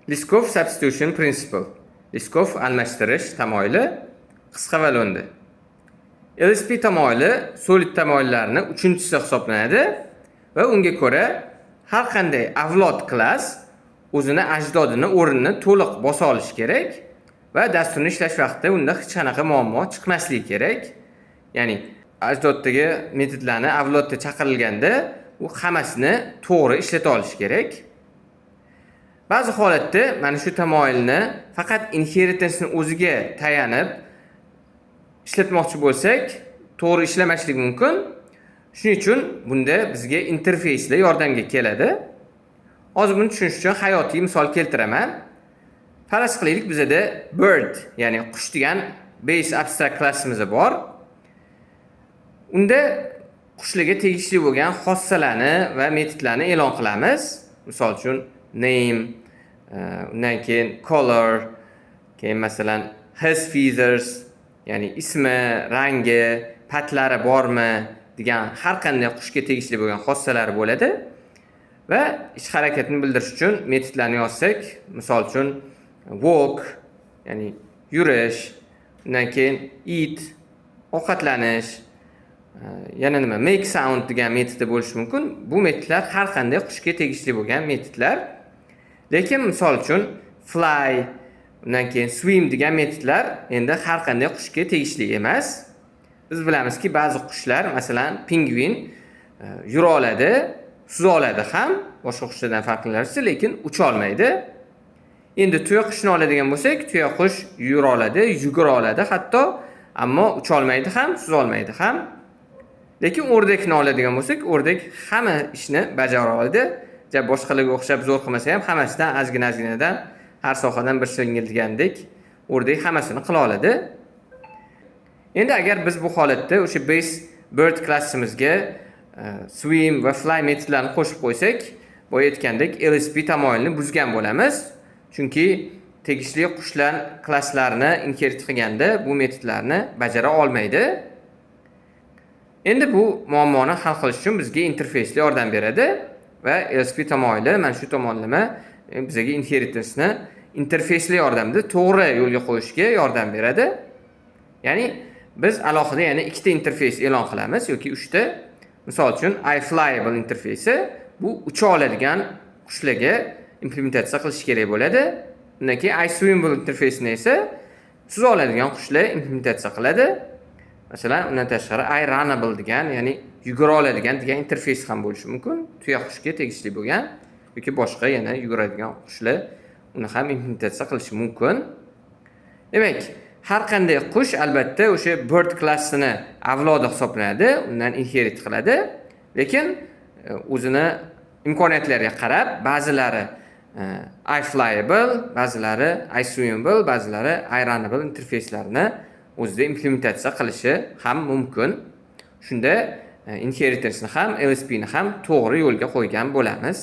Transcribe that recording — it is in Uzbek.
Liskov substitution principle. Liskov almashtirish tamoyili qisqa va lo'ndi. LSP tamoyili SOLID tamoyillarini uchinchisi hisoblanadi va unga ko'ra har qanday avlod klass o'zini ajdodini o'rnini to'liq bosa olishi kerak va dasturni ishlash vaqtida unda hech qanaqa muammo chiqmasligi kerak. Ya'ni ajdoddagi metodlarni avlodda chaqirilganda u hammasini to'g'ri ishlata olishi kerak. Ba'zi holatda mana shu tamoyilni faqat inheritance'ni o'ziga tayanib ishlatmoqchi bo'lsak, to'g'ri ishlamasligi mumkin. Shuning uchun bunda bizga interfeyslar yordamga keladi. Hozir buni tushunish uchun hayotiy misol keltiraman. Faraz qilaylik, bizada bird, ya'ni qush degan base abstract klassimiz bor. Unda qushlarga tegishli bo'lgan xossalarni va metodlarni e'lon qilamiz. Misol uchun name, undan keyin color, keyin masalan has feathers, ya'ni ismi, rangi, patlari bormi degan har qanday qushga tegishli bo'lgan xossalar bo'ladi. Va ish harakatini bildirish uchun metodlarni yozsak, misol uchun walk, ya'ni yurish, undan keyin eat, ovqatlanish, yana nima, make sound degan metodi bo'lishi mumkin. Bu metodlar har qanday qushga tegishli bo'lgan metodlar. Lekin misol uchun fly, undan keyin swim degan metodlar endi har qanday qushga tegishli emas. Biz bilamizki, ba'zi qushlar, masalan, pingvin yura oladi, suza oladi ham, boshqa qushlardan farqli ravishda, lekin ucha olmaydi. Endi tuyaqushni oladigan bo'lsak, tuyaqush yura oladi, yugura oladi hatto, ammo ucha olmaydi ham, suza olmaydi ham. Lekin o'rdakni oladigan bo'lsak, o'rdak hamma ishni bajara oladi. Ja boshqalarga o'xshab zo'r qilmasa ham, hammasidan ozgina ozginadan, har sohadan bir shingil degandek, o'rdak hammasini qila oladi. Endi agar biz bu holatda o'sha base bird klassimizga swim va fly metodlarini qo'shib qo'ysak, boya aytgandek, LSP tamoyilini buzgan bo'lamiz. Chunki tegishli qushlar klasslarini inherit qilganda bu metodlarni bajara olmaydi. Endi bu muammoni hal qilish uchun bizga interfeyslar yordam beradi va LSP tamoyili mana shu tomonlama bizga inheritance'ni interfeyslar yordamida to'g'ri yo'lga qo'yishga yordam beradi. Ya'ni biz alohida yana ikkita interfeys e'lon qilamiz yoki uchta. Misol uchun iFlyable interfeysi, bu ucha oladigan qushlarga implementatsiya qilish kerak bo'ladi. Undan keyin iSwimable interfeysini esa suza oladigan qushlar implementatsiya qiladi. Masalan, undan tashqari iRunnable degan, ya'ni yugura oladigan degan interfeys ham bo'lishi mumkin. Tuyaqushga tegishli bo'lgan yoki boshqa yana yuguradigan qushlar uni ham implementatsiya qilishi mumkin. Demak, har qanday qush albatta o'sha bird klassini avlodi hisoblanadi, undan inherit qiladi. Lekin o'zini imkoniyatlariga qarab ba'zilari iFlyable, ba'zilari iSwimable, ba'zilari iRunnable interfeyslarni o'zida implementatsiya qilishi ham mumkin. Shunda inheritance'ni ham, LSPni ham to'g'ri yo'lga qo'ygan bo'lamiz.